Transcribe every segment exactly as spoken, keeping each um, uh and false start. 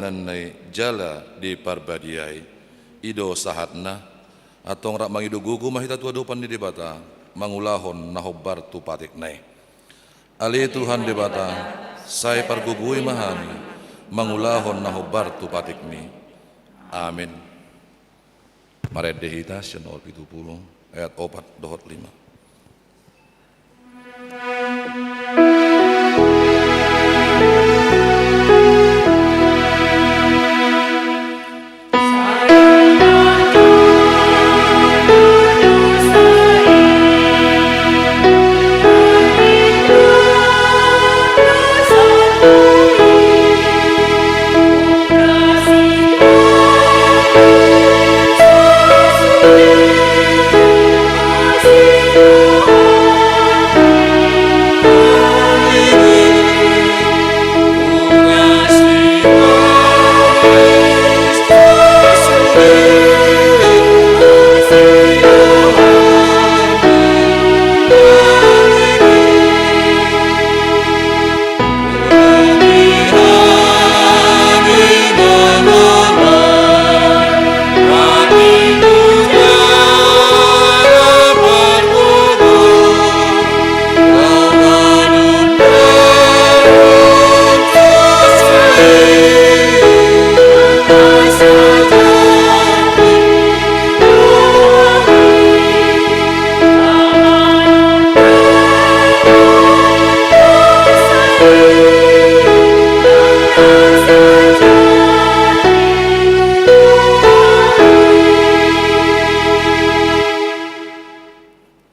Nannai jala diparbadiai. I do sahatna. Antong rap mangido gogo ma hita tu adopan ni Debata, mangulahon na hombar tu patikna i. Ale Tuhan Debata, sai pargogoi ma hami, mangulahon na hombar tu patikmi. Amin. Marende hita sian nomor pitu pulu, ayat opat dohot lima.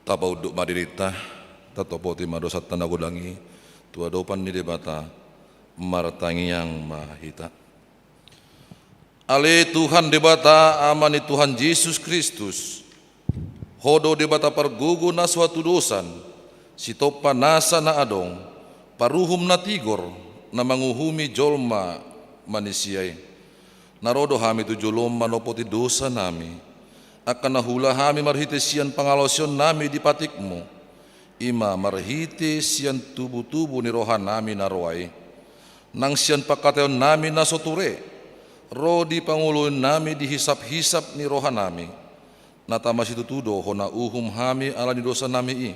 Tapaunduk ma dirinta, tatopoti ma dosanta na godang i tu adopan ni Debata, martangiang ma hita. Ale Tuhan Debata, Ama ni Tuhan Jesus Kristus, Ho do Debata pargogo na so hatudosan, sitompa nasa na adong, paruhum na tigor, na manguhumi jolma manisia i. Na ro do hami tu jolom manopoti dosanami, angka na huula hami marhite sian pangalaosionnami di patikmu, i ma marhite sian tubutubu ni rohanami na roa i. Nang sian pangkataionnami na so ture, ro di pangoloionnami di hisaphisap ni rohanami. Na tama situtu do hona uhum hami ala ni dosanami i.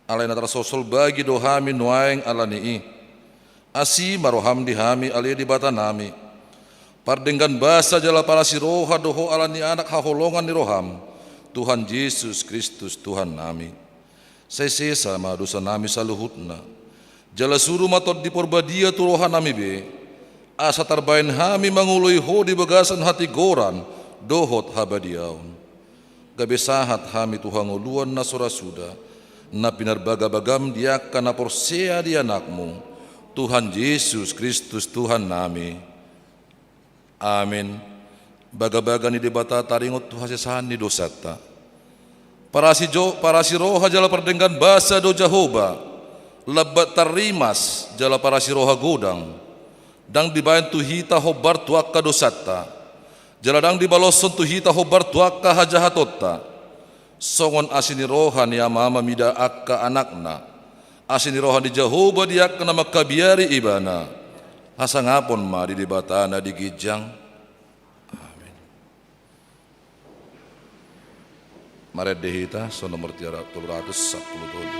Alai na tarsolsol bagi do hami nuaeng ala ni i. Asi ma roham di hami, ale Debatanami. Pardenggan basa jala parasi roha do Ho ala ni Anak haholongan ni roham, Tuhan Jesus Kristus Tuhannami. Sai sesa ma dosanami saluhutna. Jala suru ma Tondi Parbadia tu rohanami be, asa tarbahen hami mangoloi Ho di bagasan hatigoran dohot habadiaon. Gabe sahat hami tu hangoluan na so ra suda, na pinarbagabagam di angka na porsea di Anakmu, Tuhan Jesus Kristus Tuhannami. Amin. Bagabaga ni Debata taringot tu hasesaan ni dosanta. Parasi jo-, parasi roha jala pardenggan basa do Jahowa, lambat tarrimas jala parasi roha godang. Ndang dibaen tu hita hombar tu angka dosanta, jala ndang dibaloshon tu hita hombar tu angka hajahatonta. Songon asi ni roha ni ama-ama mida angka anakna, asi ni roha ni Jahowa di angka na mangkabiari ibana. Hasangapon ma di Debata na di ginjang. Amin. Marende hita, so nomor tiga ratus, tolu ratus sampulu tolu.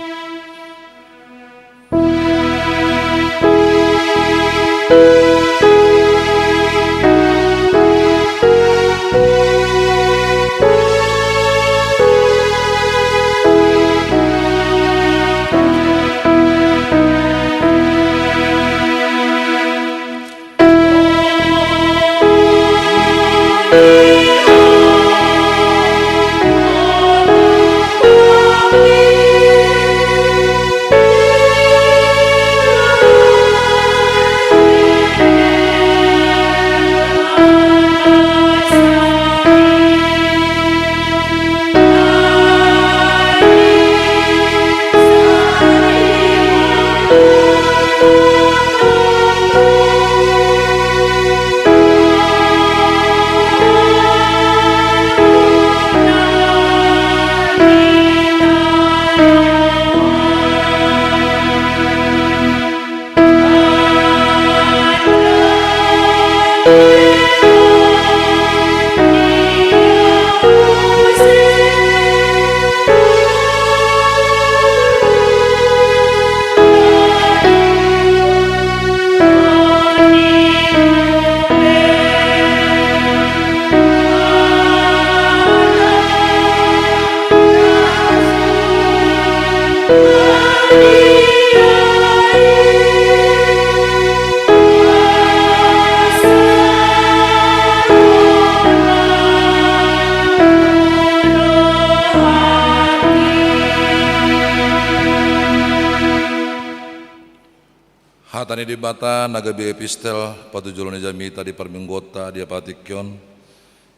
Hata ni Debata na gabe epistel patujolo ni jamita di parmingguonta di empat tingki on,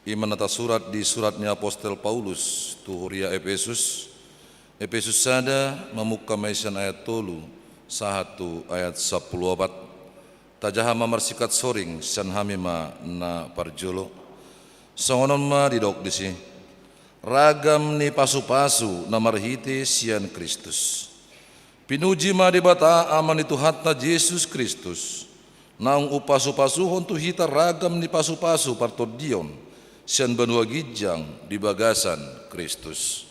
i ma na tasurat di surat ni apostel Paulus tu huria Epesus, Epesus sada, mamungka ma i sian ayat tolu sahat tu ayat sampulu opat. Tajaha ma marsingkat soring sian hami ma na parjolo. Songon on ma didok disi: Ragam ni pasupasu na marhite sian Kristus. Pinuji ma Debata Ama ni Tuhanta Jesus Kristus, naung umpasupasuhon tu hita ragam ni pasupasu partondion sian banua ginjang di bagasan Kristus.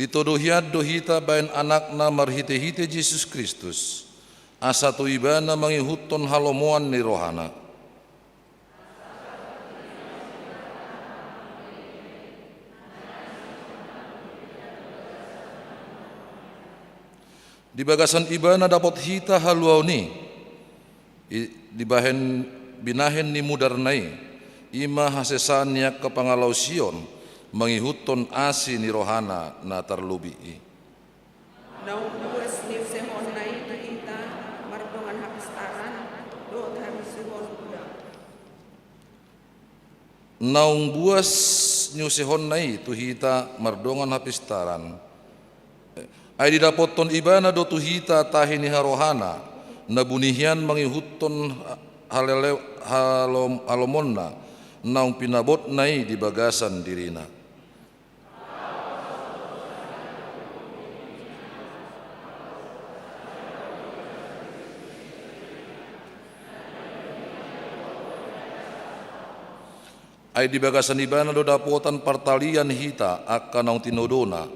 Ditodo hian do hita baen Anakna marhitehite Jesus Kristus, asa tu Ibana mangihuthon halomoan ni rohana. Di bagasan Ibana dapot hita haluaon i, i, dibahen binahen ni mudarna i, i ma hasesaan ni angka pangalaosion mangihuthon asi ni rohana na tarlobi i. Naung buas niusehonna i tu hita mardongan hapistaran dohot habisuhon godang. Naung buas niusehonna i tu hita mardongan hapistaran. Ai didapothon Ibana do tu hita tahi ni harohana, na buni hian mangihuthon halele-, halom-, halomonna, naung pinabotna i di bagasan dirina. Ai di bagasan Ibana do dapotan partalian hita angka naung tinodona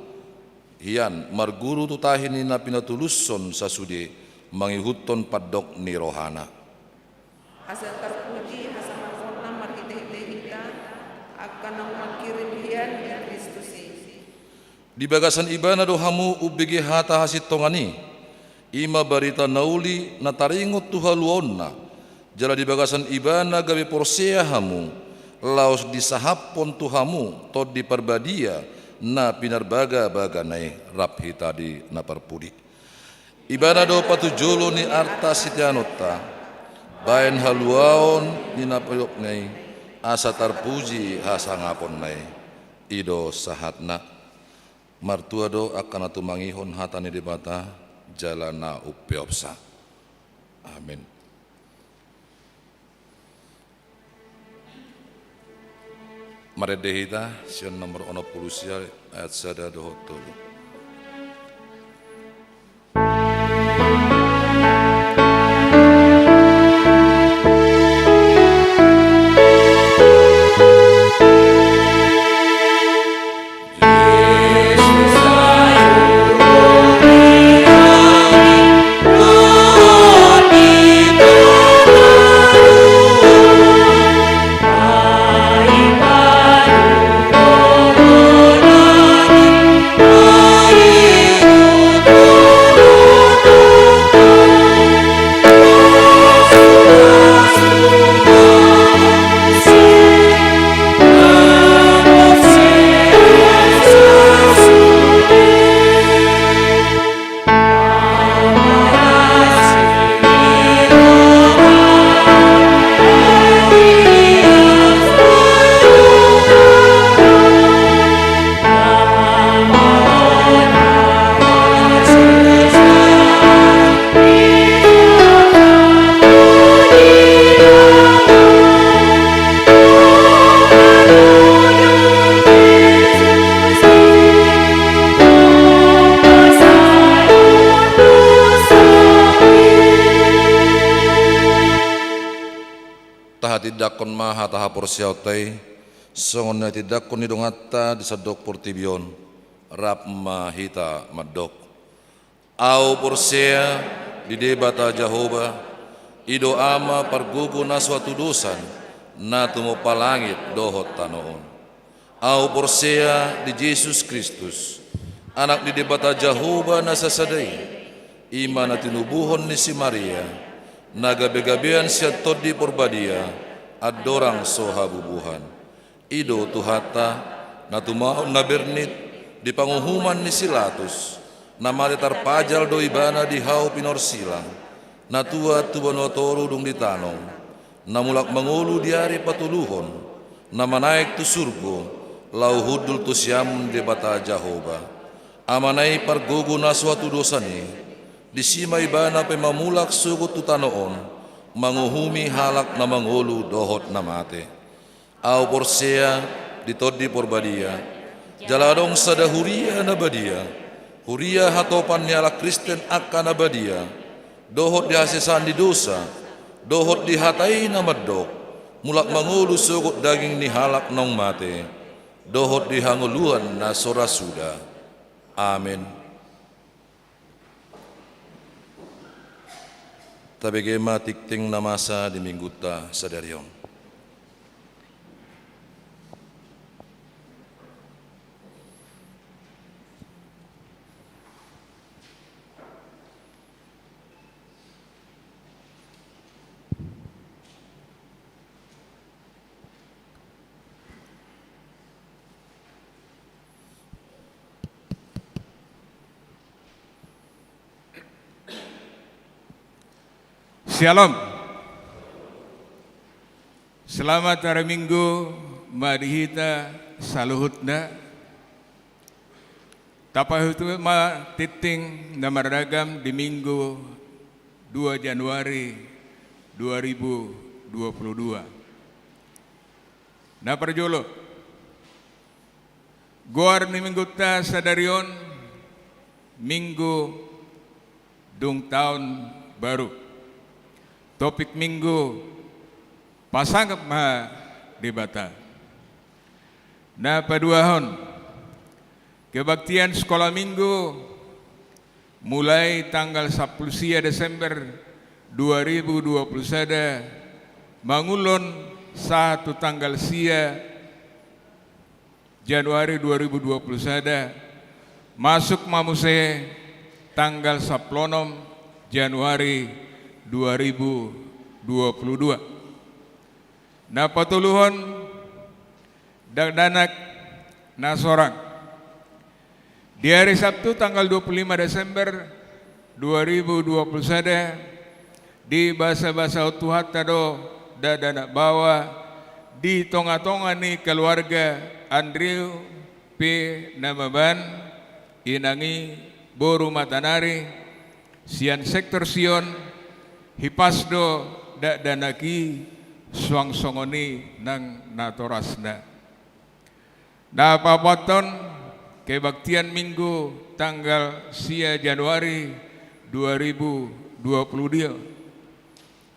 hian marguru tu tahi ni na pinatulushon sasude mangihuthon pandok ni rohana. Asa tarpuji hasangaponna marhitehite hita angka naung mangkirim hian di Kristus i. Di bagasan Ibana do hamu umbege hata hasintongan i, i ma barita na uli na taringot tu haluaonna, jala di bagasan Ibana gabe porsea hamu, laos disahaphon tu hamu Tondi Parbadia na pinarbagabagana i. Rap hita di na parpudi. Ibana do patujolo ni arta siteanonta, baen haluaon ni na pidokna i, asa tarpuji hasangaponna i. I do sahatna. Martua do angka na tumangihon hata ni Debata, jala na umpeopsa. Amin. Marende hita sian nomor onom pulu sia, ayat sada dohot tolu. ma hata haporseaonta i, songon na tindanghon ni donganta di sandok portibi on. Rap ma hita mandok. Ahu porsea di Debata Jahowa, i do Ama pargogo na so hatudosan, na tumompa langit dohot tano on. Ahu porsea di Jesus Kristus, Anak ni Debata Jahowa na sasada i, i ma na tinubuhon ni si Maria, na gabegabean sian Tondi Porbadia, andorang so habubuhan. I do Tuhanta, na tumaon na bernit di panguhuman ni si Latus, na mate tarpajal do Ibana di hau pinorsilang, na tuat tu banua toru dung ditanom, na mulak mangolu di ari patoluhon, na manaek tu surgo, laho hundul tu siamun Debata Jahowa. Amana i pargogo na so hatudosan i, disi ma Ibana pe mamulak sogot tu tano on, manguhumi halak na mangolu dohot na mate. Ahu porsea di Tondi Porbadia, jala adong sada huria na badia, huria hatopan ni halak Kristen angka na badia, dohot di hasesaan ni dosa, dohot di hata i na mandok, mulak mangolu sogot daging ni halak naung mate, dohot di hangoluan na so ra suda. Amen. Tabege ma tingting na masa di Minggunta sadari on. Syalom. Selamat hari Minggu ma di hita saluhutna. Tapaihut ma tingting na marragam di Minggu dua Januari dua ribu dua puluh dua. Na parjolo, goar ni Minggunta sadari on, Minggu dung taon baru. Topik Minggu, pasangap ma Debata. Na paduahon, kebaktian Sekolah Minggu mulai tanggal sampulu sia Desember dua ribu dua puluh sada, mangulon sahat tu tanggal sia Januari dua ribu dua puluh sada, masuk ma muse tanggal sampulu onom Januari dua ribu dua puluh dua. Na patoluhon, dakdanak na sorang. Di hari Sabtu tanggal dua puluh lima Desember dua ribu dua puluh sada, dibasabasahon Tuhanta do dakdanak baoa di tongatonga ni keluarga Andrew P. Namaban, inang i boru Matanari, sian sektor Sion, hipas do dakdanak i suang songon i nang natorasna. Na paopathon, kebaktian Minggu tanggal sia Januari dua ribu dua puluh dua.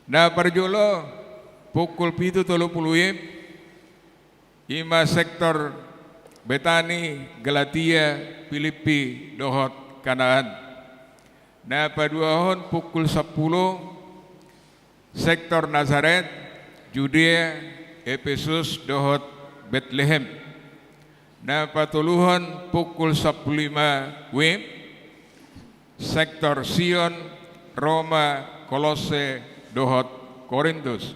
Na parjolo, pukul pitu tolu pulu WIB, i ma sektor Betani, Galatia, Pilippi dohot Kanaan. Na paduahon pukul sampulu, sektor Nasaret, Judea, Epesus dohot Betlehem. Na patoluhon pukul sampulu lima WIB, sektor Sion, Roma, Kolosse dohot Korintus.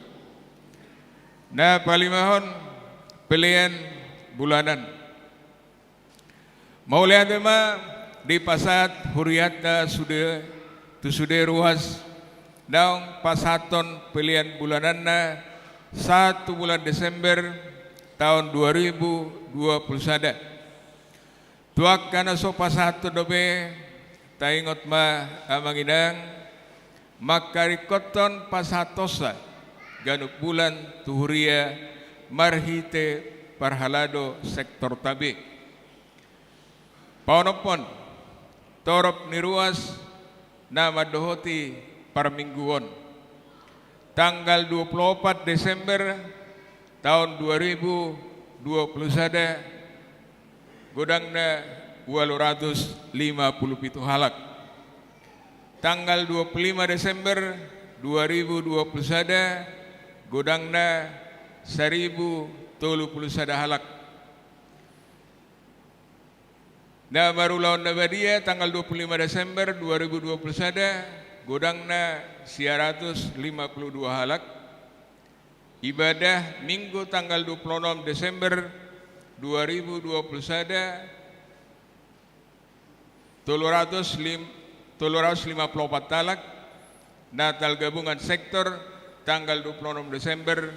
Na palimahon, pelean bulanan. Mauliate ma dipasahat hurianta sude, tu sude ruas naung pasahathon pelean bulananna sahat tu bulan Desember taon dua ribu dua puluh sada. Tu angka na so pasahathon dope, taingot ma amang inang, mangkaringkothon pasahathonsa ganup bulan tu huria marhite parhalado sektorta be. Paonomhon, torop ni ruas na mandohoti parmingguon. Tanggal dua puluh opat Desember taon dua ribu dua puluh sada, godangna ualu ratus lima puluh pitu halak. Tanggal dua puluh lima Desember dua ribu dua puluh sada, godangna saribu tolu puluh sada halak. Na marulaon na badia, tanggal dua puluh lima Desember dua ribu dua puluh sada, godangna sia ratus lima puluh dua halak. Ibadah Minggu tanggal dua puluh enam Desember dua ribu dua puluh sada, tolu ratus lim-, tolu ratus lima puluh opat halak. Natal gabungan sektor tanggal dua puluh enam Desember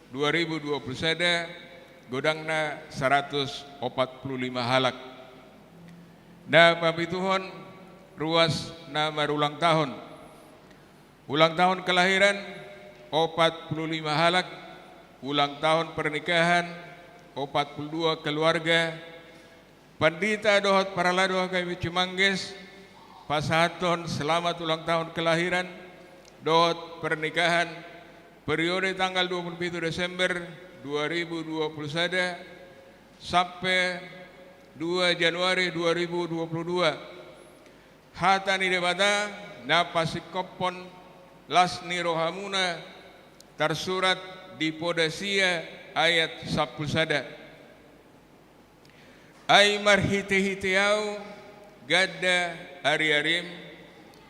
dua ribu dua puluh sada, godangna saratus opat puluh lima halak. Na papituhon, ruas na marulang tahun. Ulang tahun kelahiran, opat puluh lima halak. Ulang tahun pernikahan, opat puluh dua keluarga. Pandita dohot parhalado H K B P Cimangges pasahathon selamat ulang tahun kelahiran dohot pernikahan periode tanggal dua puluh pitu Desember dua ribu dua puluh sada sampe dua Januari dua ribu dua puluh dua. Hata ni Debata na pasingkophon las ni rohamuna tarsurat di Poda sia ayat sampulu sada. Ai marhitehite ahu ganda ariarim,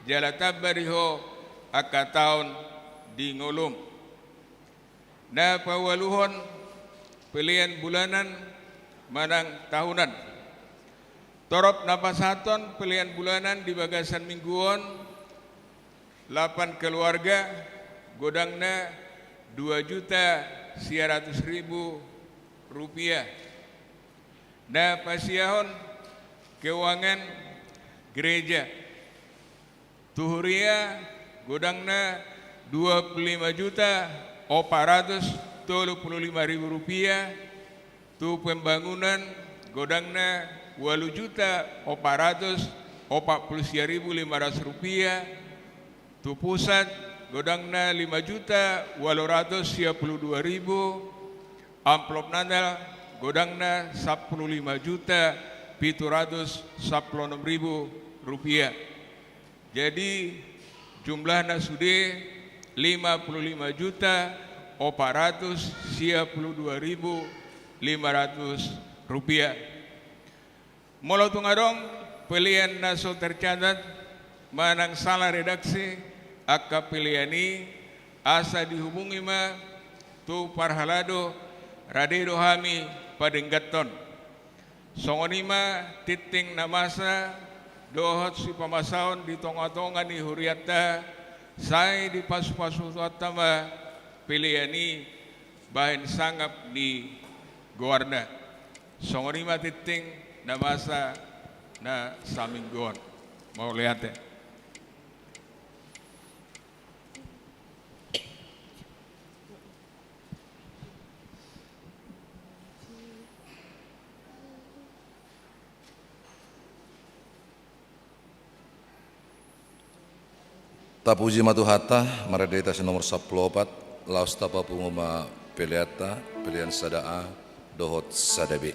jala tamba di ho angka taon di ngolum. Na paualuhon, pelean bulanan manang tahunan. Torop na pasahathon pelean bulanan di bagasan minggu on, lapan keluarga, godangna dua juta sia ratus ribu rupiah. Na pasiahon keuangan gereja. Tu huria, godangna dua puluh lima juta opat ratus tolu puluh lima ribu rupiah. Tu pembangunan, godangna ualu juta opat ratus opat puluh sia ribu lima ratus rupiah. Tu pusat, godangna lima juta ualu ratus sia puluh dua ribu. Amplop Natal, godangna sampulu lima juta pitu ratus sampulu onom ribu rupiah. Jadi, jumlahna sude lima puluh lima juta opat ratus sia puluh dua ribu lima ratus rupiah. Molo tung adong pelean na so tercatat manang sala redaksi angka pelean i, asa dihubungi ma tu parhalado, rade do hami padengganhon. Songon i ma tingting na masa dohot sipamasaon di tongatonga ni hurianta, sai dipasupasu Tuhanta ma pelean i bahen sangap ni goarna. Songon i ma tingting na masa na saminggu on. Mauliate. Tapuji ma Tuhanta, marende hita sian nomor sampulu opat, laos tapapungu ma peleanta, pelean sada A dohot sada B.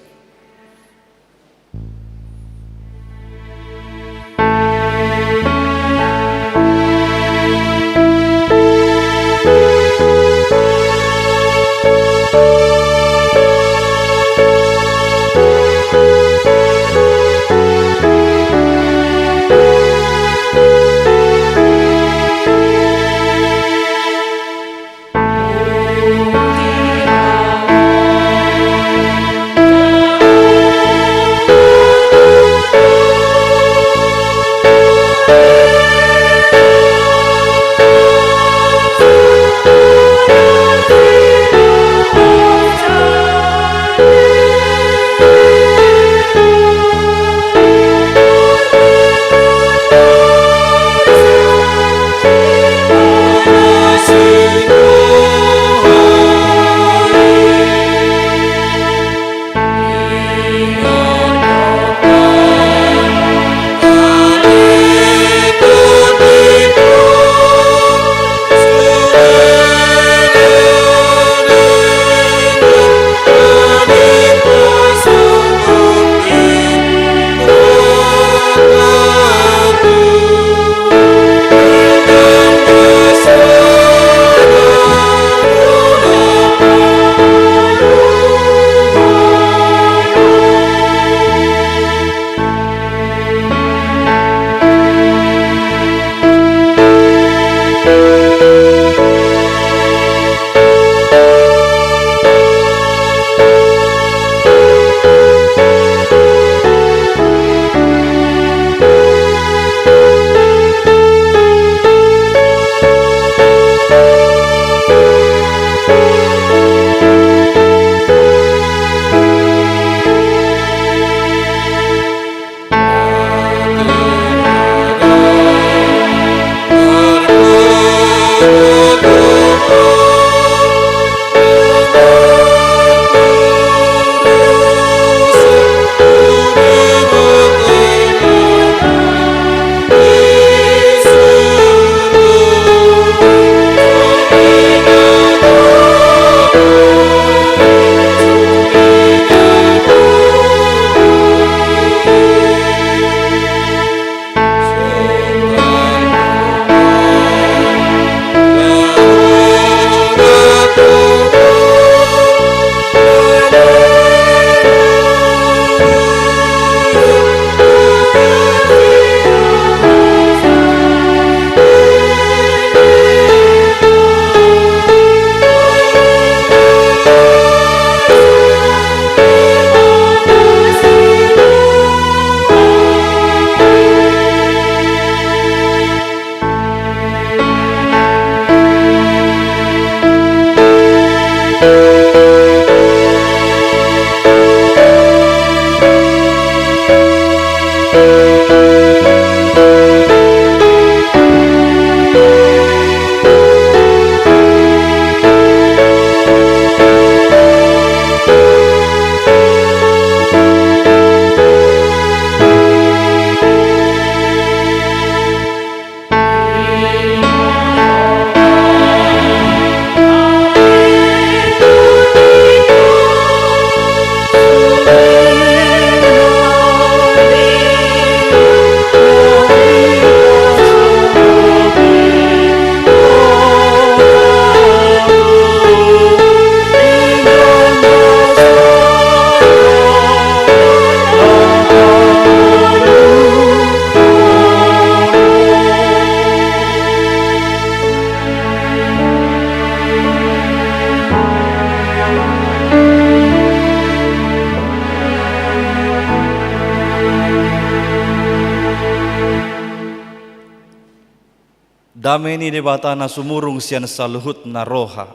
Dame ni Debata na sumurung sian saluhutna roha,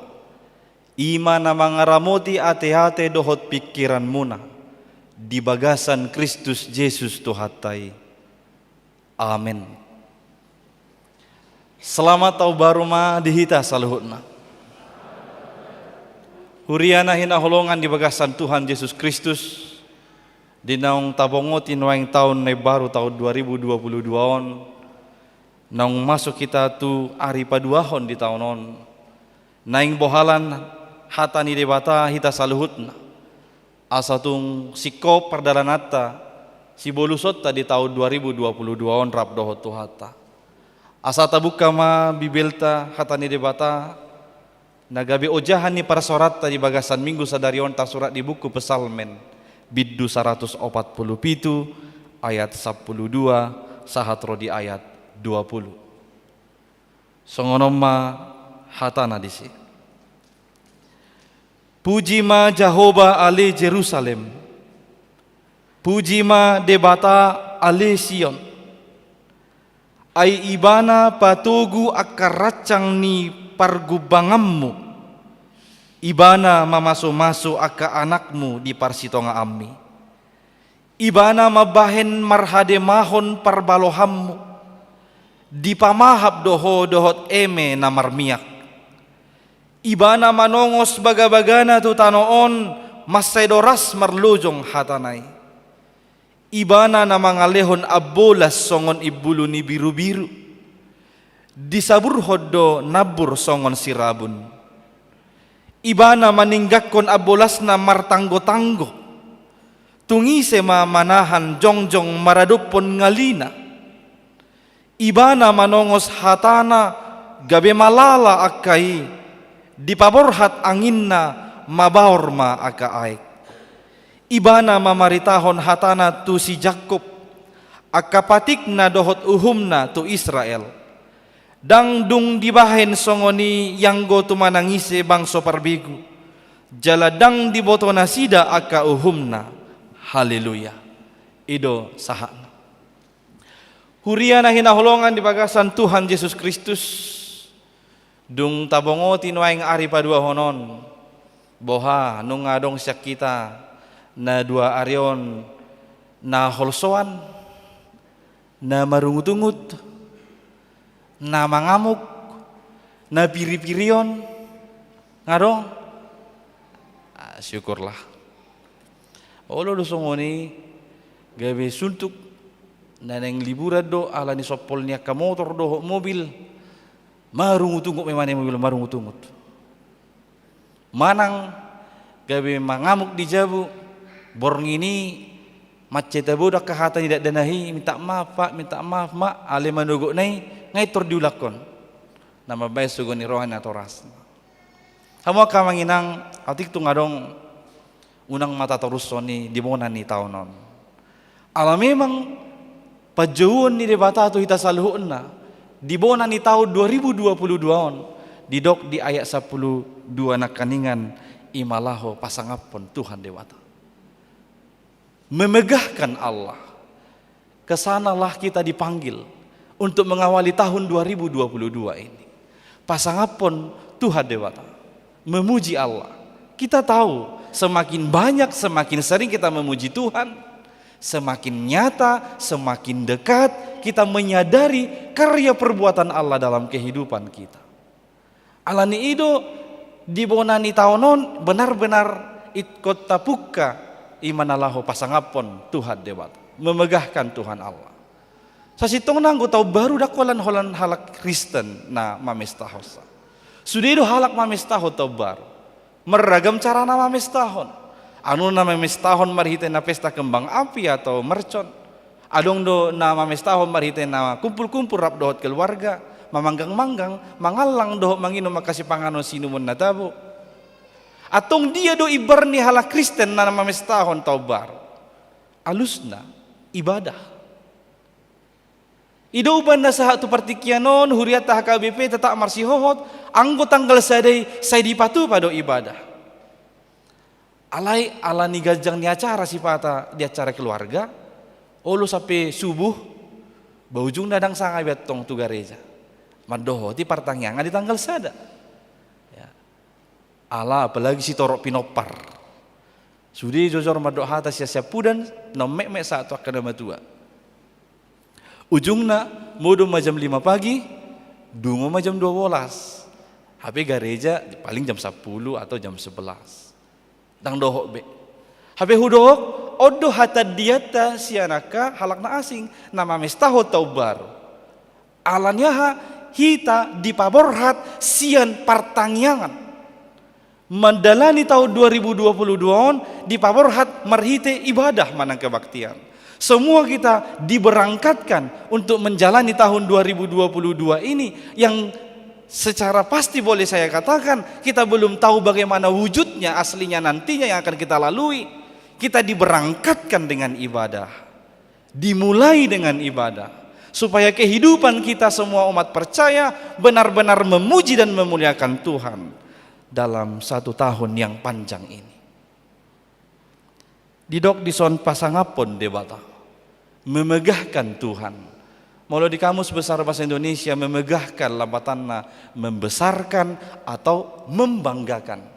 i ma na mangaramoti ateate dohot pingkiranmuna di bagasan Kristus Jesus Tuhanta i. Amen. Selamat Taon Baru ma di hita saluhutna. Huria na hinaholongan di bagasan Tuhan Jesus Kristus, di naung tabongoti nuaeng taon na imbaru, taon dua ribu dua puluh dua on, naung masuk hita tu ari paduahon di taon on, naeng bohalan hata ni Debata hita saluhutna, asa tung singkop pardalananta, sibolusonta di taon dua ribu dua puluh dua on rap dohot Tuhanta. Asa tabuka ma Bibelta, hata ni Debata, na gabe ojahan ni parsaoranta di bagasan Minggu sadari on, tasurat di buku Psalmen, bindu saratus opat pulu pitu, ayat sampulu dua, sahat ro di ayat dua pulu. Songon on ma hatana disi. Puji ma Jahowa ale Jerusalem. Puji ma Debata ale Sion. Ai Ibana patogu angka rancang ni pargumbanganmu. Ibana mamasumasu angka anakmu di parsitongaanmi. Ibana mambahen marhademahon parbalohanmu. Dipamahap do ho dohot eme na marmiak. Ibana manongos bagabagana tu tano on, mansai doras marlojong hatana i. Ibana na mangalehon ambolas songon imbulu ni birubiru. Disaburhon do nambur songon sirabun. Ibana maninggakkon ambolasna martanggotanggo. Tung ise ma manahan jongjong maradophon ngalina? Ibana manongos hatana, gabe malala angka i, dipaborhat anginna, mabaor ma angka aek. Ibana mamaritahon hatana tu si Jakkob, angka patikna dohot uhumna tu Israel. Ndang dung dibahen songon i ianggo tu manang ise bangso parbegu, jala ndang diboto nasida angka uhumna. Haleluya. I do sahatna. Huria na hinaholongan di bagasan Tuhan Jesus Kristus, dung tabongoti nuaeng ari paduahon on, boha nunga adong sian hita na dua ari on na holsoan, na marungutungut, na mangamuk, na piripirion, nga adong? Ah, syukurlah. Olo do songon i, gabe suntuk, na naeng liburan do, ala ni sompol ni angka motor dohot mobil, marungutungut memang i mobil, marungutungut. Manang gabe mangamuk di jabu, borngin i mansai tabo do angka hata ni dakdanak i, minta maaf Pak, minta maaf Mak, ale manogotna i, nga i tor diulakhon. Na mambahen sogo ni roha ni natorasna. Hamu angka amang inang, atik tung adong, unang ma tatorushon i di bona ni taon on. Ala memang panjouon ni Debata tu hita saluhutna di bona ni taon dua ribu dua puluh dua on, didok di ayat sampulu dua nangkaningan, i ma laho pasangaphon Tuhan Debata. Memegahkan Allah. Ke sanalah kita dipanggil untuk mengawali tahun dua ribu dua puluh dua ini. Pasangaphon Tuhan Debata. Memuji Allah. Kita tahu, semakin banyak, semakin sering kita memuji Tuhan, semakin nyata, semakin dekat kita menyadari karya perbuatan Allah dalam kehidupan kita. Ala ni i do, di bona ni taon on, benar-benar ingkon tapungka, i ma na laho pasangaphon Tuhan Debata. Memegahkan Tuhan Allah. Sasintongna anggo taon baru ndang holan-holan halak Kristen na mamestahonsa. Sude do halak mamestahon taon baru. Marragam carana mamestahon. Adong na mamestahon marhite na pesta kembang api atau mercon. Adong do na mamestahon marhite na kumpul-kumpul rap dohot keluarga, mamanggang-manggang, mangallang dohot manginum angka sipanganon siinumon na tabo. Antong dia do imbar ni halak Kristen na mamestahon taon baru? Alusna, ibadah. I do umbahen na sahat tu partingkian on, hurianta H K B P tetap marsihohot, anggo tanggal sada i sai dipatupa do ibadah. Alai ala ni ganjang ni acara sipata di acara keluarga, olo sampe subuh, ba ujungna ndang sanga be antong tu gareja. Mandohoti partangiangan di tanggal sada. Ya. Ala apalagi sitorop pinompar. Sude jojor mandok hata sian siampudan, na ummetmet sahat tu angka na matua. Ujungna, modom ma jam lima pagi, dungo ma jam dua belas. Hape gareja paling jam sapuluh atau jam sebelas. Ndang dohot be. Hape hudok, on do hatandianta sian angka halak na asing, na mamestahon taon baru. Alani aha? Hita dipaborhat sian partangiangan. Mandalani taon dua ribu dua puluh dua on dipaborhat marhite ibadah manang kebaktian. Semua kita diberangkatkan untuk menjalani tahun dua ribu dua puluh dua ini yang secara pasti boleh saya katakan kita belum tahu bagaimana wujudnya aslinya nantinya yang akan kita lalui. Kita diberangkatkan dengan ibadah. Dimulai dengan ibadah, supaya kehidupan kita semua umat percaya benar-benar memuji dan memuliakan Tuhan dalam satu tahun yang panjang ini. Didok dison pasangaphon Debata, memegahkan Tuhan. Molo di Kamus Besar Bahasa Indonesia, memegahkan lapatanna membesarkan atau membanggakan.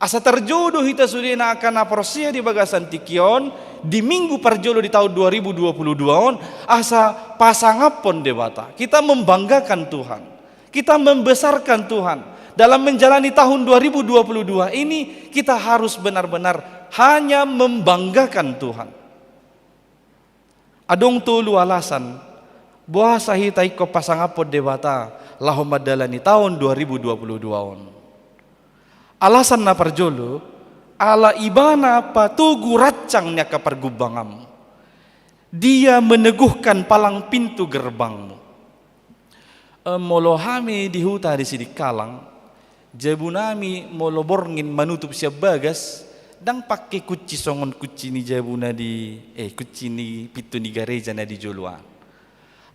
Asa tarjou do hita sudena angka na porsea di bagasan tingki on, di minggu parjolo di taon dua ribu dua puluh dua on, asa pasangaphon Debata. Kita membanggakan Tuhan. Kita membesarkan Tuhan. Dalam menjalani tahun dua ribu dua puluh dua ini, kita harus benar-benar hanya membanggakan Tuhan. Adong tolu alasan, boasa hita ingkon pasangaphon Debata laho mandalani taon dua ribu dua puluh dua on. Alasan na parjolo, ala Ibana patogu rancang ni angka pargumbanganmu. Dia meneguhkan palang pintu gerbangmu. E, molo hami di huta di Sidikalang, jabunami molo borngin manutup sian bagas, ndang pake kunci songon kunci ni jabuna di, eh, kunci ni pintu ni gareja na di jolo an.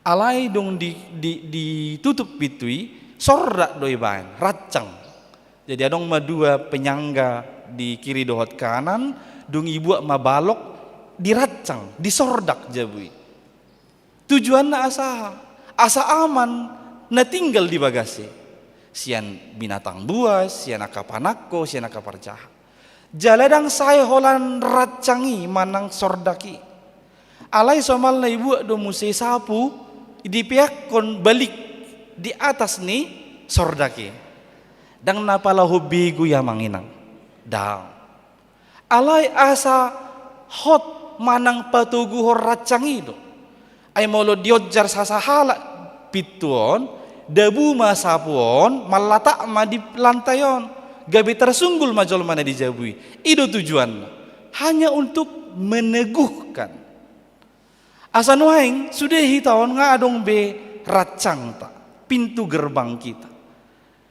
Alai dung di, di, ditutup pintu i, sordak do ibaen, rancang. Jadi adong ma dua penyangga di kiri dohot kanan, dung ibuat ma balok, dirancang, disordak jabu i. Tujuanna asa aha? Asa aman na tinggal di bagas i. Sian binatang buas, sian angka panangko, sian angka parjahat. Jala ndang sae holan rancang i manang sordak i. Alai somalna ibuat do muse sapu, dipeakkon balik di atas ni sordak i. Ndang na pala hobi gu i amang inang. Ndang. Alai asa hot manang patoguhon rancang i do. Ai molo dionjar sasahalak pintu on, dabu ma sapu on, mallatak ma di lantai on. Gabe tarsunggul ma jolma na di jabu i. I do tujuanna. Hanya untuk meneguhkan. Asa nuaeng, sude hita on nga adong be rancangta, pintu gerbang kita.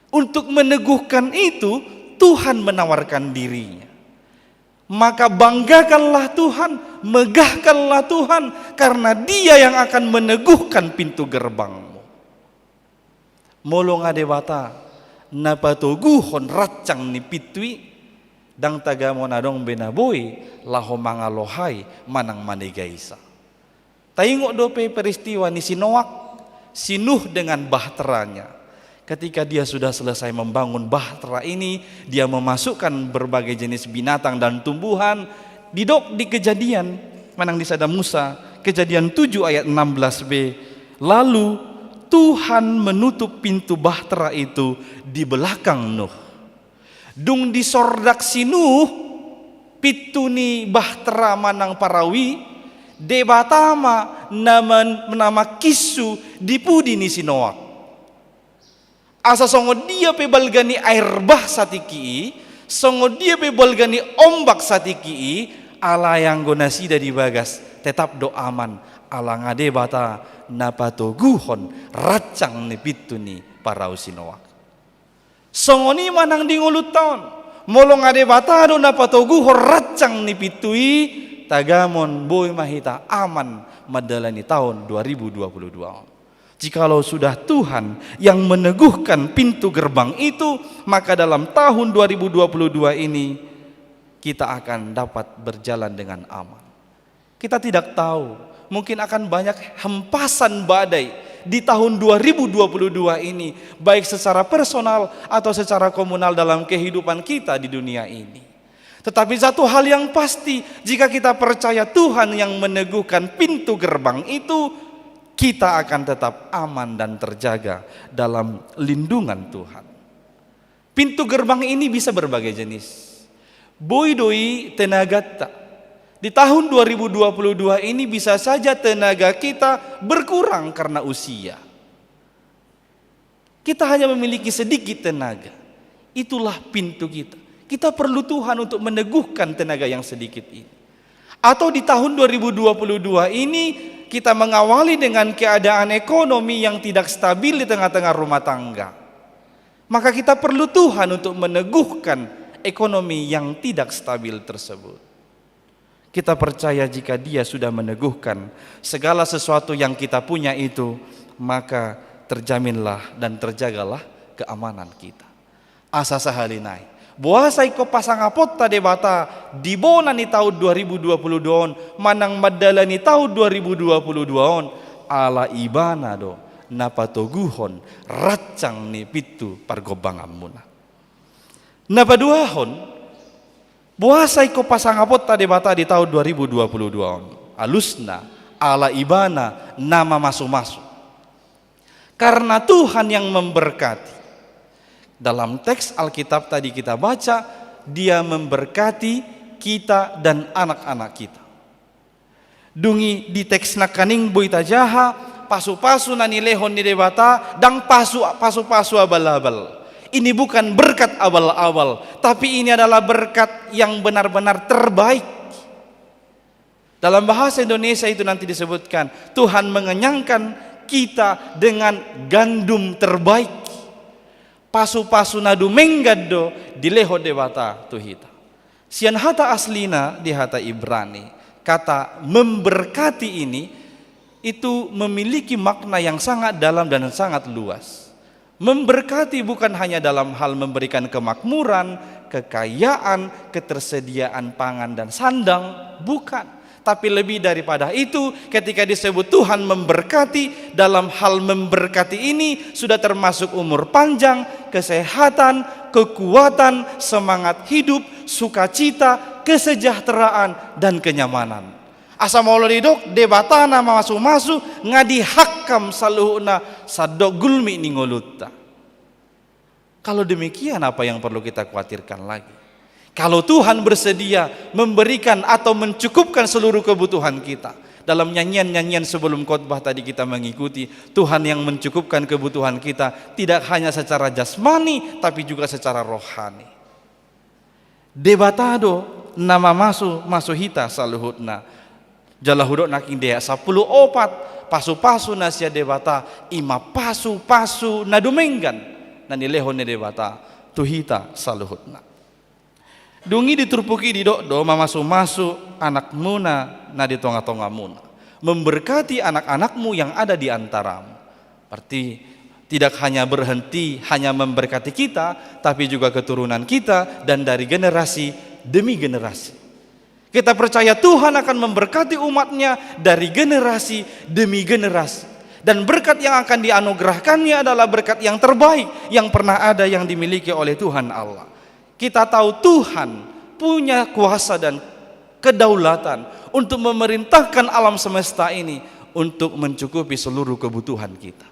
Untuk meneguhkan itu, Tuhan menawarkan diri-Nya. Maka banggakanlah Tuhan, megahkanlah Tuhan, karena Dia yang akan meneguhkan pintu gerbangmu. Molo nga Debata na patoguhon rancang ni pintu i, ndang tagamon adong be na boi laho mangalohai manang manegaisa. Taingot dope peristiwa ni si Noak, si Nuh dengan bahteranya. Ketika dia sudah selesai membangun bahtera ini, dia memasukkan berbagai jenis binatang dan tumbuhan. Didok di Kejadian, manang di Sada Musa, Kejadian tujuh ayat enam belas b. Lalu Tuhan menutup pintu bahtera itu di belakang Nuh. Dung disordak si Nuh pintu ni bahtera manang parau i, Debata ma na man-, na mangkinsu di pudi ni si Noak. Asa songon dia pe balga ni air bah satingki i, songon dia pe balga ni ombak satingki i, alai anggo nasida di bagas tetap do aman, ala nga Debata na patoguhon rancang ni pintu ni parau si Noak. Songon i manang di ngolunta on. Molo nga Debata do na patoguhon rancang ni pintu i, tagamon boi ma hita aman mandalani taon dua ribu dua puluh dua on. Jikalau sudah Tuhan yang meneguhkan pintu gerbang itu, maka dalam tahun dua ribu dua puluh dua ini kita akan dapat berjalan dengan aman. Kita tidak tahu, mungkin akan banyak hempasan badai di tahun dua ribu dua puluh dua ini, baik secara personal atau secara komunal dalam kehidupan kita di dunia ini. Tetapi satu hal yang pasti, jika kita percaya Tuhan yang meneguhkan pintu gerbang itu, kita akan tetap aman dan terjaga dalam lindungan Tuhan. Pintu gerbang ini bisa berbagai jenis. Boi do i tenaganta. Di tahun dua ribu dua puluh dua ini bisa saja tenaga kita berkurang karena usia. Kita hanya memiliki sedikit tenaga. Itulah pintu kita. Kita perlu Tuhan untuk meneguhkan tenaga yang sedikit ini. Atau di tahun dua ribu dua puluh dua ini kita mengawali dengan keadaan ekonomi yang tidak stabil di tengah-tengah rumah tangga. Maka kita perlu Tuhan untuk meneguhkan ekonomi yang tidak stabil tersebut. Kita percaya jika Dia sudah meneguhkan segala sesuatu yang kita punya itu, maka terjaminlah dan terjagalah keamanan kita. Asa sahali nai, boasa ingkon pasangaponta Debata di bona ni tahun dua ribu dua puluh dua on manang mandalani tahun dua ribu dua puluh dua on, ala Ibana do na patoguhon rancang ni pintu pargombanganmuna. Na paduahon, boasa ingkon pasangaponta Debata di tahun dua ribu dua puluh dua on? Alusna, ala Ibana na mamasumasu. Karena Tuhan yang memberkati. Dalam teks Alkitab tadi kita baca, Dia memberkati kita dan anak-anak kita. Dung i di teks nangkaning boi tajaha, pasupasu na nilehon ni Debata, ndang pasu, pasupasu abal-abal. Ini bukan berkat abal-abal, tapi ini adalah berkat yang benar-benar terbaik. Dalam bahasa Indonesia itu nanti disebutkan, Tuhan mengenyangkan kita dengan gandum terbaik. Pasupasu na dumenggan do dilehon Debata tu hita. Sian hata aslina di hata Ibrani, kata memberkati ini itu memiliki makna yang sangat dalam dan sangat luas. Memberkati bukan hanya dalam hal memberikan kemakmuran, kekayaan, ketersediaan pangan dan sandang, bukan. Tapi lebih daripada itu, ketika disebut Tuhan memberkati dalam hal memberkati ini, sudah termasuk umur panjang, kesehatan, kekuatan, semangat hidup, sukacita, kesejahteraan, dan kenyamanan. Asa molo didok Debata na mamasumasu, nga dihangkam saluhutna sandok gulmit ni ngolunta. Kalau demikian, apa yang perlu kita khawatirkan lagi? Kalau Tuhan bersedia memberikan atau mencukupkan seluruh kebutuhan kita. Dalam nyanyian-nyanyian sebelum khotbah tadi kita mengikuti, Tuhan yang mencukupkan kebutuhan kita tidak hanya secara jasmani, tapi juga secara rohani. Debata do na mamasumasu hita saluhutna. Jala hudok nangkin di ayat sampulu opat, pasupasu na sian Debata, i ma pasupasu na dumenggan na nilehon ni Debata tu hita saluhutna. Dung i di turpuk i didok do mamasumasu anakmuna na di tongatongamuna, memberkati anak-anakmu yang ada di antaramu. Berarti tidak hanya berhenti hanya memberkati kita, tapi juga keturunan kita dan dari generasi demi generasi. Kita percaya Tuhan akan memberkati umat-Nya dari generasi demi generasi. Dan berkat yang akan dianugerahkan-Nya adalah berkat yang terbaik yang pernah ada yang dimiliki oleh Tuhan Allah. Kita tahu Tuhan punya kuasa dan kedaulatan untuk memerintahkan alam semesta ini untuk mencukupi seluruh kebutuhan kita.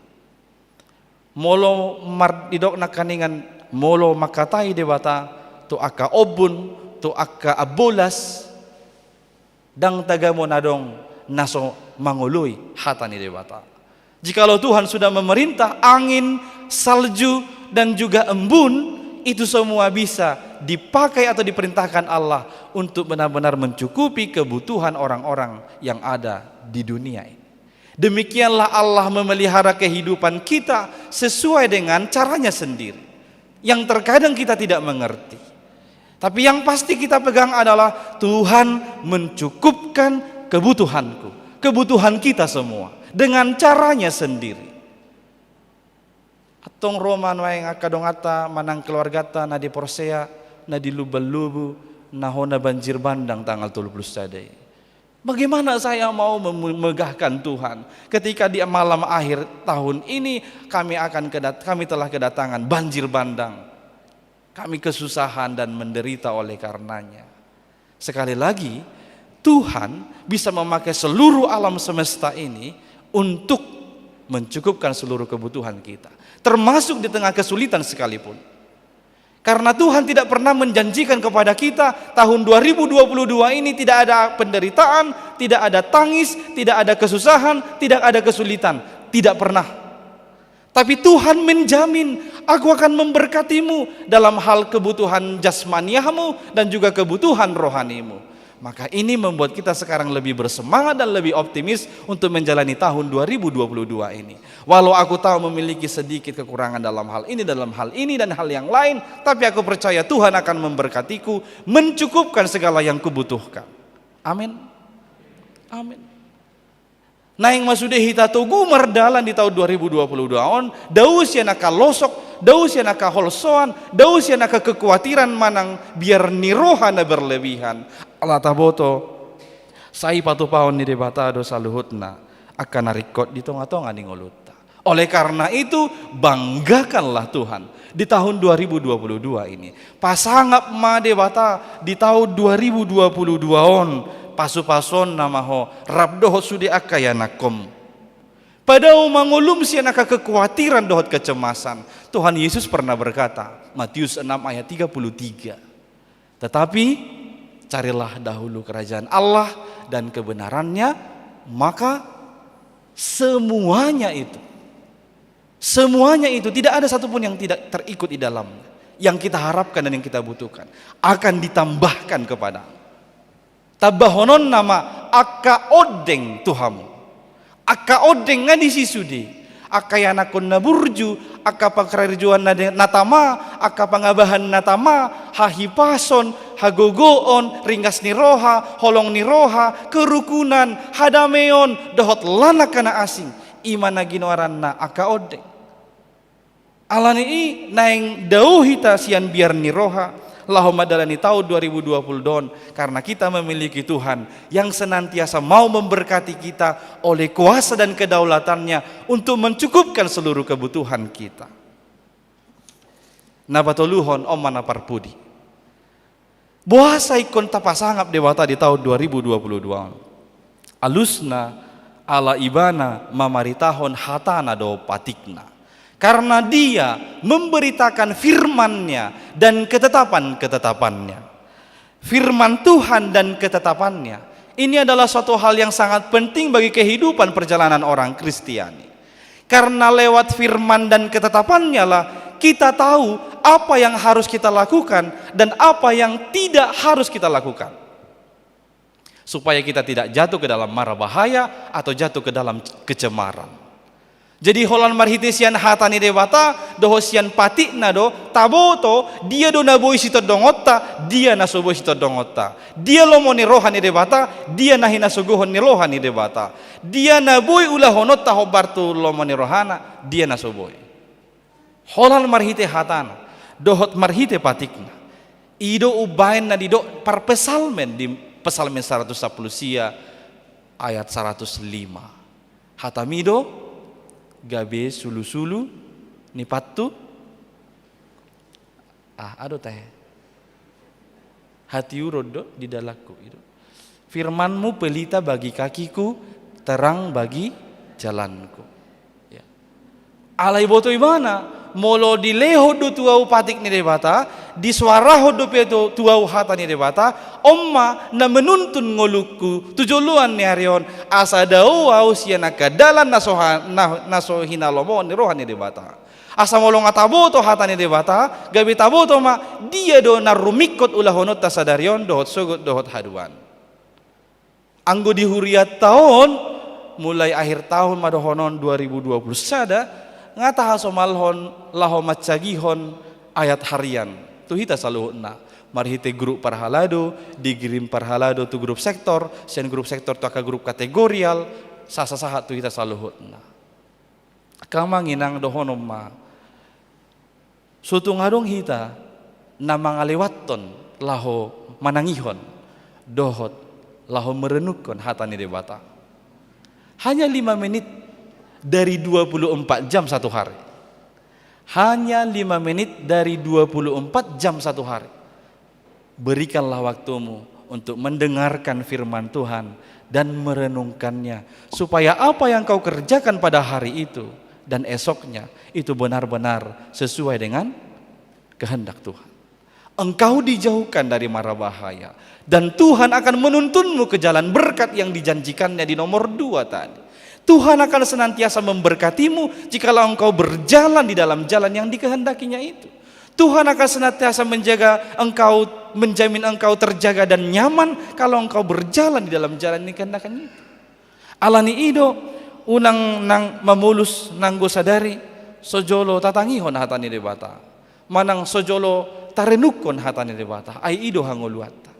Molo mar-, didok nangkaningan, molo mangkatai Debata tu angka ombun, tu angka ambolas, ndang tagamon adong na so mangoloi hata ni Debata. Jikalau Tuhan sudah memerintah, angin, salju, dan juga embun, itu semua bisa dipakai atau diperintahkan Allah untuk benar-benar mencukupi kebutuhan orang-orang yang ada di dunia ini. Demikianlah Allah memelihara kehidupan kita sesuai dengan caranya sendiri, yang terkadang kita tidak mengerti. Tapi yang pasti kita pegang adalah Tuhan mencukupkan kebutuhanku, kebutuhan kita semua, dengan caranya sendiri. Antong ro ma nuaeng angka donganta manang keluarganta na di Porsea, na di Lumban Luwu, na hona banjir bandang tanggal tolu pulu sada i. Bagaimana saya mau memegahkan Tuhan ketika di malam akhir tahun ini kami akan kedat-, kami telah kedatangan banjir bandang, kami kesusahan dan menderita oleh karenanya. Sekali lagi, Tuhan bisa memakai seluruh alam semesta ini untuk mencukupkan seluruh kebutuhan kita, termasuk di tengah kesulitan sekalipun. Karena Tuhan tidak pernah menjanjikan kepada kita, tahun dua ribu dua puluh dua ini tidak ada penderitaan, tidak ada tangis, tidak ada kesusahan, tidak ada kesulitan. Tidak pernah. Tapi Tuhan menjamin, "Aku akan memberkatimu dalam hal kebutuhan jasmaniahmu dan juga kebutuhan rohanimu." Maka ini membuat kita sekarang lebih bersemangat dan lebih optimis untuk menjalani tahun dua ribu dua puluh dua ini. Walau aku tahu memiliki sedikit kekurangan dalam hal ini, dalam hal ini, dan hal yang lain, tapi aku percaya Tuhan akan memberkatiku, mencukupkan segala yang kubutuhkan. Amin. Amin. Naeng ma sude hita togu mardalan di tahun dua ribu dua puluh dua on, dao sian angka losok, dao sian angka holsoan, dao sian angka kekuatiran manang biar ni roha na berlebihan. Ala taboto, sai patupaon ni Debata do saluhutna angka na ringkot di tonga-tonga ni ngolunta. Oleh karena itu, banggakanlah Tuhan di tahun dua ribu dua puluh dua ini. Pasangap ma Debata di tahun dua ribu dua puluh dua on, pasu-pasuonna ma ho, rap dohot sude angka ianakhon. Padao ma ngolum sian angka kekuatiran dohot kecemasan. Tuhan Yesus pernah berkata, Matius enam ayat tiga puluh tiga, "Tetapi carilah dahulu kerajaan Allah dan kebenarannya, maka semuanya itu, semuanya itu, tidak ada satupun yang tidak terikut di dalamnya, yang kita harapkan dan yang kita butuhkan, akan ditambahkan kepadamu." Tambahononna ma angka ondeng tu hamu. Angka ondeng nga disi sude. Angka ianakhon na burju, angka pangarjuan na de-, na tama, angka pangabahan na tama, hahipason, hagogoon, ringgas ni roha, holong ni roha, kerukunan, hadameon, dohot lan angka na asing. I ma na ginoaranna angka ondeng. Alani i naeng dao hita sian biar ni roha, laho mandalani tahun dua ribu dua puluh dua on, karena kita memiliki Tuhan yang senantiasa mau memberkati kita oleh kuasa dan kedaulatannya untuk mencukupkan seluruh kebutuhan kita. Na patoluhon, on ma na parpudi. Boasa ingkon tapasangap Debata di tahun dua ribu dua puluh dua on? Alusna, ala Ibana mamaritahon hatana do patikna. Karena Dia memberitakan firman-Nya dan ketetapan-ketetapan-Nya. Firman Tuhan dan ketetapan-Nya. Ini adalah suatu hal yang sangat penting bagi kehidupan perjalanan orang Kristiani. Karena lewat firman dan ketetapan-Nya lah kita tahu apa yang harus kita lakukan dan apa yang tidak harus kita lakukan. Supaya kita tidak jatuh ke dalam mara bahaya atau jatuh ke dalam kecemaran. Jadi holan marhite sian hata ni Debata, dohot sian patikna do, taboto, dia do na boi sitondongonta, dia na so boi sitondongonta. Dia lomo ni roha ni Debata, dia na hinasogohon ni roha ni Debata. Dia na boi ulahononta hombar tu lomo ni rohana, dia na so boi. Holan marhite hatana, dohot marhite patikna. I do umbaen na didok parpsalmen di Psalmen saratus sampulu sia ayat saratus lima. Hatami do, gabe sulu-sulu ni pathu. Ah, adong tahe. Hatiuron do di dalanku, i do. Firman-Mu pelita bagi kakiku, terang bagi jalanku. Ya. Alai boto ibana, molo dilehon do tu ahu patik ni Debata, disoarahon dope tu, tu ahu hata ni Debata, on ma na menuntun ngolungku tu joloan ni ari on, asa dao ahu sian angka dalan na so ha-, na, na so hinalomohon ni roha ni Debata. Asa molo nga taboto hata ni Debata, gabe taboto ma, dia do na rumingkot ulahononta sadari on dohot sogot dohot haduan. Anggo di hurianta on, mulai akhir tahun ma dohonon dua ribu dua puluh sada, nga tahasomalhon laho mansagihon ayat harian tu hita saluhutna. Marhite grup parhalado, digirim parhalado tu grup sektor, sian grup sektor tu angka grup kategorial, sahat-sahat tu hita saluhutna. Angka amang inang, dohonon ma. So tung adong hita na mangalewathon laho manangihon dohot laho merenungkon hata ni Debata. Hanya lima menit dari dua puluh empat jam satu hari. Hanya lima menit dari dua puluh empat jam satu hari. Berikanlah waktumu untuk mendengarkan firman Tuhan dan merenungkannya, supaya apa yang kau kerjakan pada hari itu dan esoknya itu benar-benar sesuai dengan kehendak Tuhan. Engkau dijauhkan dari mara bahaya, dan Tuhan akan menuntunmu ke jalan berkat yang dijanjikannya di nomor dua tadi. Tuhan akan senantiasa memberkatimu jikalau engkau berjalan di dalam jalan yang dikehendakinya itu. Tuhan akan senantiasa menjaga engkau, menjamin engkau terjaga dan nyaman kalau engkau berjalan di dalam jalan yang dikehendakinya itu. Alani i do, unang nang mamolus nanggo sadari, so jolo tatangihon hata ni Debata. Manang so jolo tarenungkon hata ni Debata. Ai i do hangoluanta.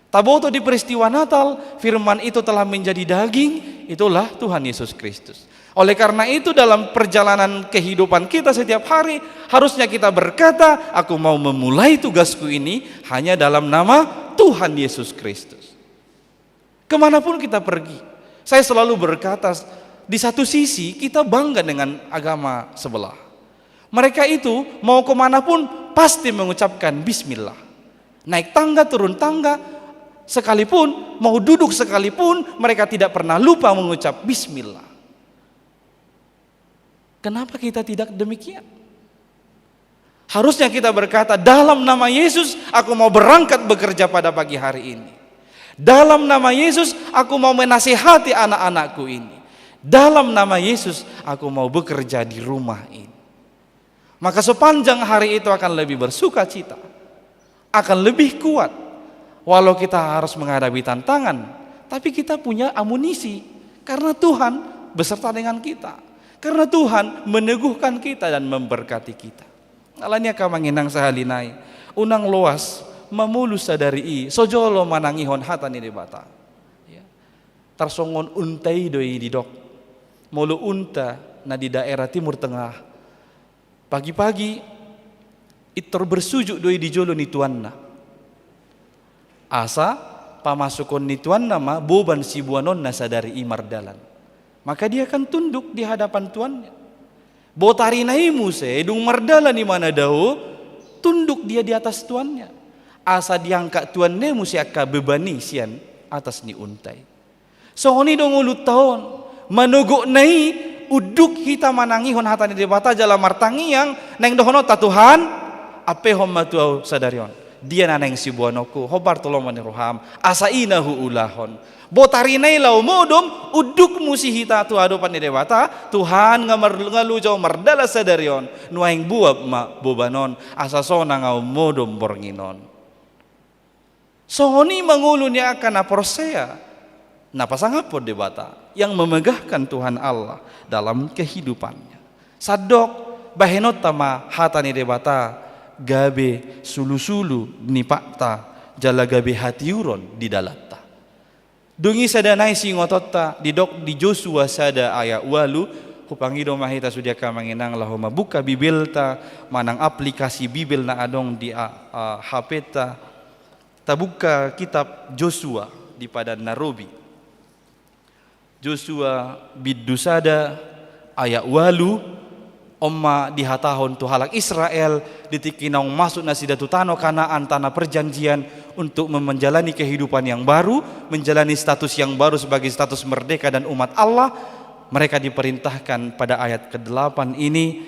Taboto di peristiwa Natal, firman itu telah menjadi daging, itulah Tuhan Yesus Kristus. Oleh karena itu, dalam perjalanan kehidupan kita setiap hari, harusnya kita berkata, "Aku mau memulai tugasku ini hanya dalam nama Tuhan Yesus Kristus." Kemanapun kita pergi, saya selalu berkata, di satu sisi kita bangga dengan agama sebelah. Mereka itu mau kemanapun pasti mengucapkan bismillah. Naik tangga, turun tangga, sekalipun, mau duduk sekalipun, mereka tidak pernah lupa mengucap bismillah. Kenapa kita tidak demikian? Harusnya kita berkata, "Dalam nama Yesus, aku mau berangkat bekerja pada pagi hari ini. Dalam nama Yesus, aku mau menasihati anak-anakku ini. Dalam nama Yesus, aku mau bekerja di rumah ini." Maka sepanjang hari itu akan lebih bersukacita, akan lebih kuat. Walau kita harus menghadapi tantangan, tapi kita punya amunisi. Karena Tuhan beserta dengan kita. Karena Tuhan meneguhkan kita dan memberkati kita. Alani i angka amang inang sahali nai, unang loas mamolus sadari i, so jolo manangihon hata ni Debata. Ya. Tarsongon unta i do i didok. Molo unta na di daerah Timur Tengah, pagi-pagi, intor bersujud do i di jolo ni tuanna. Asa pamasukhon ni tuanna ma boban siboanonna sadari i mardalan. Maka dia akan tunduk di hadapan tuannya. Botarina i muse, dung mardalan imana dao, tunduk dia di atas tuannya. Asa diangkat tuanna i muse angka beban i sian atas ni unta i. Songon i do ngolunta on, manogotna i, unduk hita manangihon hata ni Debata jala martangiang, naeng dohononta, "Tuhan, ampehon ma tu ahu sadari on. Dia na naeng siboanonku, hombar tu lomo ni roham, asa i na huulahon." Botarina i laho modom, unduk muse hita tu adopan ni Debata, "Tuhan, nga mar-, nga loja ahu mardalan sadari on, nuaeng buat ma boban on, asa sonang ahu modom borngin on." Songon i ma ngolu ni angka na porsea, na pasangaphon Debata, yang memegahkan Tuhan Allah dalam kehidupannya. Sandok, bahenonta ma hata ni Debata, gabe sulusulu ni patta, jala gabe hatiuron di dalanta. Dung i sada nai siingotonta, didok di Josua sada ayat ualu, hupangido ma hita sude angka amang inang laho mambuka Bibelta, manang aplikasi Bibel na adong di a-, a-, H P-ta. Tabuka kitab Josua di Padan na Robi. Josua bindu sada ayat ualu, on ma dihatahon tu halak Israel di tingki naung masuk nasida tu tano Kanaan, tanah perjanjian, untuk menjalani kehidupan yang baru, menjalani status yang baru sebagai status merdeka dan umat Allah. Mereka diperintahkan pada ayat kedelapan ini,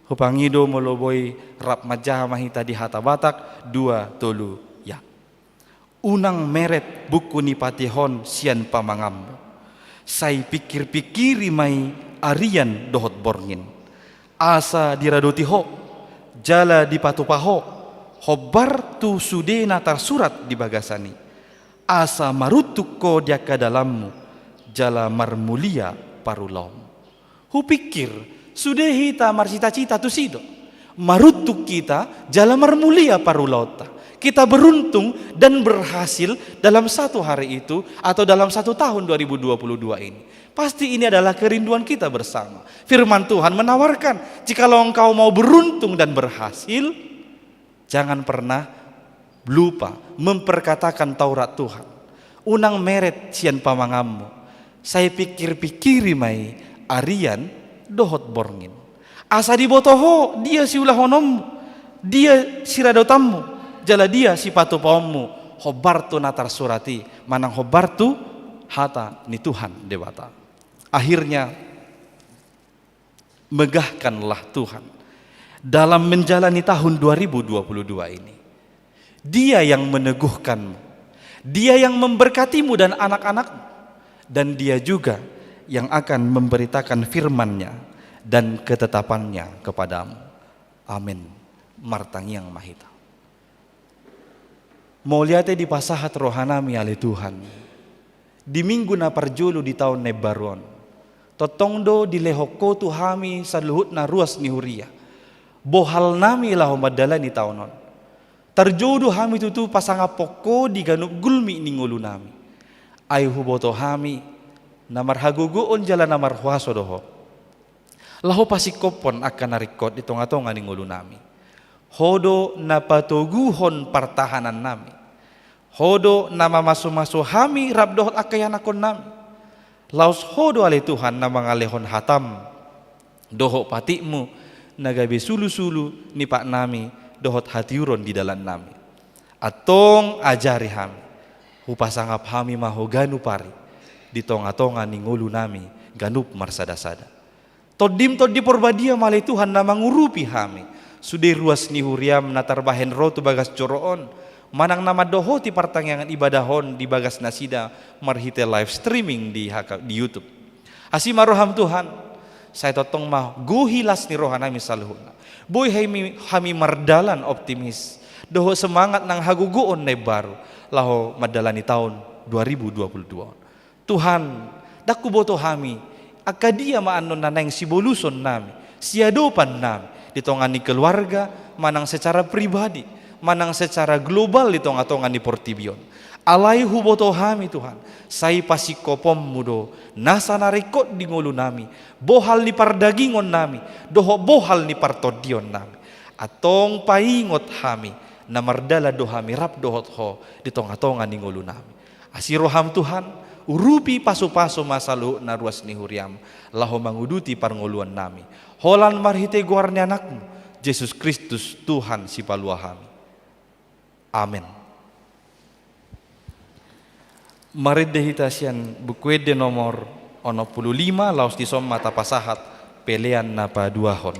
hupangido molo boi rap manjaha ma hita di hata Batak, dua, tolu, ya. Unang meret buku ni patihon sian pamanganmu. Sai pingkir-pingkiri ma i arian dohot borngin. Asa diradoti ho, jala dipatupa ho, hombar tu sude na tarsurat di bagasan i. Asa maruntung ho di angka dalanmu, jala marmulia parulaonmu. Hupingkir, sude hita marcita-cita tusi do. Maruntung hita, jala marmulia parulaonta. Kita beruntung dan berhasil dalam satu hari itu atau dalam satu tahun dua ribu dua puluh dua ini. Pasti ini adalah kerinduan kita bersama. Firman Tuhan menawarkan, jikalau engkau mau beruntung dan berhasil, jangan pernah lupa memperkatakan Taurat Tuhan. Unang meret sian pamanganmu, sai pingkir-pingkiri ma i arian dohot borngin. Asa diboto ho dia siulahononmu, dia siradotanmu, jala dia sipatupaonmu, hombar tu na tarsurat i, manang hombar tu hata ni Tuhan Debata. Akhirnya, megahkanlah Tuhan dalam menjalani tahun dua ribu dua puluh dua ini. Dia yang meneguhkanmu, Dia yang memberkatimu dan anak-anakmu, dan Dia juga yang akan memberitakan firman-Nya dan ketetapan-Nya kepadamu. Amin. Martangiang ma hita. Mauliate dipasahat rohanami ale Tuhan, di minggu na parjolo di taon na imbaru on, tongtong do dilehon Ho tu hami saluhutna ruas ni huria, bohalnami laho mandalani taon on. Tarjou do hami tutu pasangaphon Ho di ganup gulmit ni ngolunami. Ai huboto hami, na marhagogoon jala na marhuaso do Ho, laho pasingkophon angka na ringkot di tonga-tonga ni ngolunami. Ho do na patoguhon partahanannami. Ho do na mamasu-masu hami rap dohot angka ianakhonnami. Laos Ho do ale Tuhan na mangalehon hatam dohot patikmu na gabe sulu-sulu ni patnami dohot hatiuron di dalannami. Antong ajari hami, hupasangap hami ma Ho ganup ari di tonga-tonga ni ngolunami ganup marsada-sada. Tondim Tondi Porbadia ma ale Tuhan na mangurupi hami sude ruas ni huriam na tarbahen ro tu bagas joro on, manang na mandohoti partangiangan ibadah on di bagas nasida marhite live streaming di H K, di YouTube. Asi ma roham Tuhan, sai tongtong ma gohi las ni rohanami saluhutna. Boi hami, hami mardalan optimis dohot semangat nang hagogoon na imbaru laho mandalani taon dua ribu dua puluh dua on. Tuhan, ndang huboto hami angka dia ma annon na naeng sibolusonnami, siadopannami di tonga ni keluarga, manang secara pribadi, manang secara global di tonga-tonga ni portibi on. Alai huboto hami Tuhan, sai pasingkoponmu do nasa na ringkot di ngolunami, bohal ni pardagingonnami dohot bohal ni partondionnami. Antong paingot hami, na mardalan do hami rap dohot Ho di tonga-tonga ni ngolunami. Asi roham Tuhan, urupi pasu-pasu ma saluhutna ruas ni huriam laho manguduti parngoluonnami. Holan marhite goar ni Anakmu, Jesus Kristus, Tuhan sipalua hami. Amen. Marende hita sian Buku Ende nomor onom pulu lima, laos dison ma tapasahat pelean na paduahon.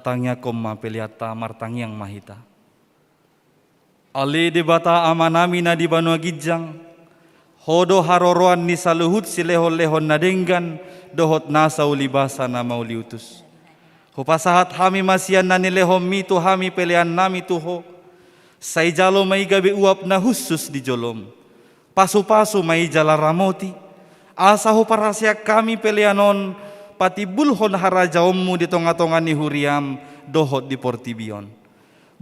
Tangiangkon ma peleanta, martangiang ma hita. Ale Debata Amanami na di banua ginjang, Ho do haroroan ni saluhut silehonlehon na denggan dohot nasa ulibasa na mauliutus. Hupasahat hami ma sian na nilehonMi tu hami peleannami tu Ho. Sai jalo ma i gabe uap na hushus di joloM. Pasupasu ma i jala ramoti, asa huparhaseang hami pelean on patimbulhon harajaonMu di tongatonga ni huriaM dohot di portibi on.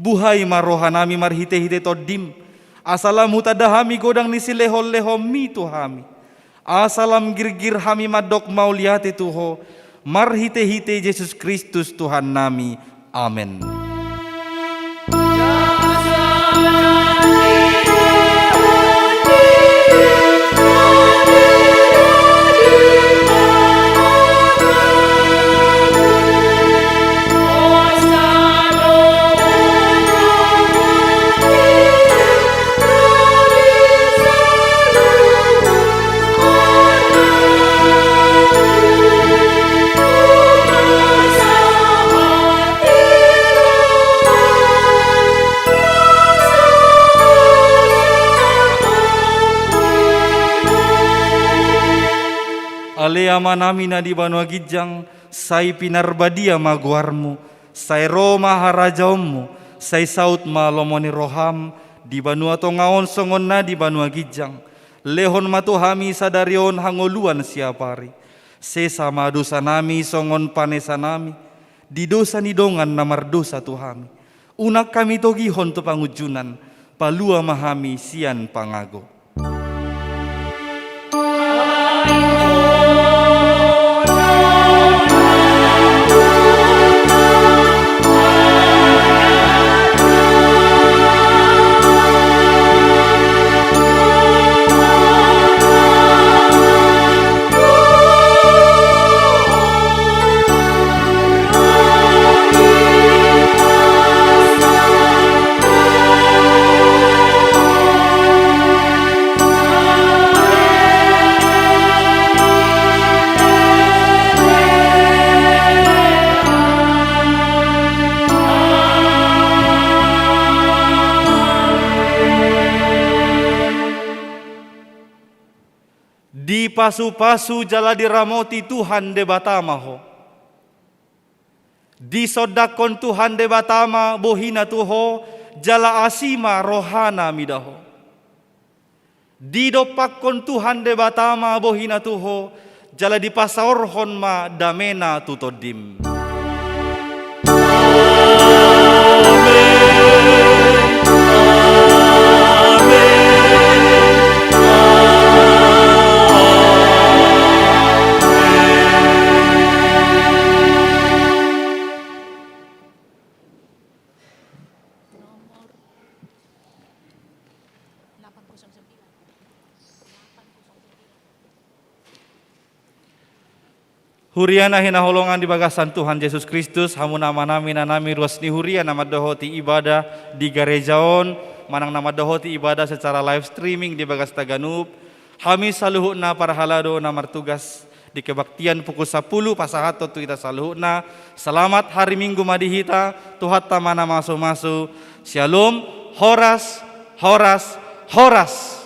Buhai ma rohanami marhitehite TondiM, asa lam hutanda hami godang ni silehonlehonMi tu hami. Asa lam girgir hami mandok mauliate tu Ho, marhitehite Jesus Kristus Tuhannami. Amen. Ale Amanami na di banua ginjang, sai pinarbadia ma goarMu, sai ro ma harajaonMu, sai saut ma lomo ni rohaM, di banua tonga on songon na di banua ginjang. Lehon ma tu hami sadari on hangoluan siapari. Sesa ma dosanami songon panesanami di dosa ni dongan na mardosa tu hami. Unang hami togihon tu pangunjunan, palua ma hami sian pangago. Dipasupasu jala diramoti Tuhan Debata ma ho. Disondangkon Tuhan Debata ma bohiNa tu ho, jala asi ma rohaNa mida ho. Didompakkon Tuhan Debata ma bohiNa tu ho, jala dipasaorhon ma dameNa tu tondim. Nomor delapan kosong sembilan. Huria na hinaholongan di bagasan Tuhan Jesus Kristus, hamu na amanami, inanami, ruas ni huria na mandohoti ibadah di gareja on, manang na mandohoti ibadah secara live streaming di bagas taganup, hami saluhutna parhalado na martugas di kebaktian pukul sapuluh pasahathon tu hita saluhutna, selamat hari Minggu ma di hita, Tuhanta ma na mamasu-masu, Syalom, horas, horas, horas.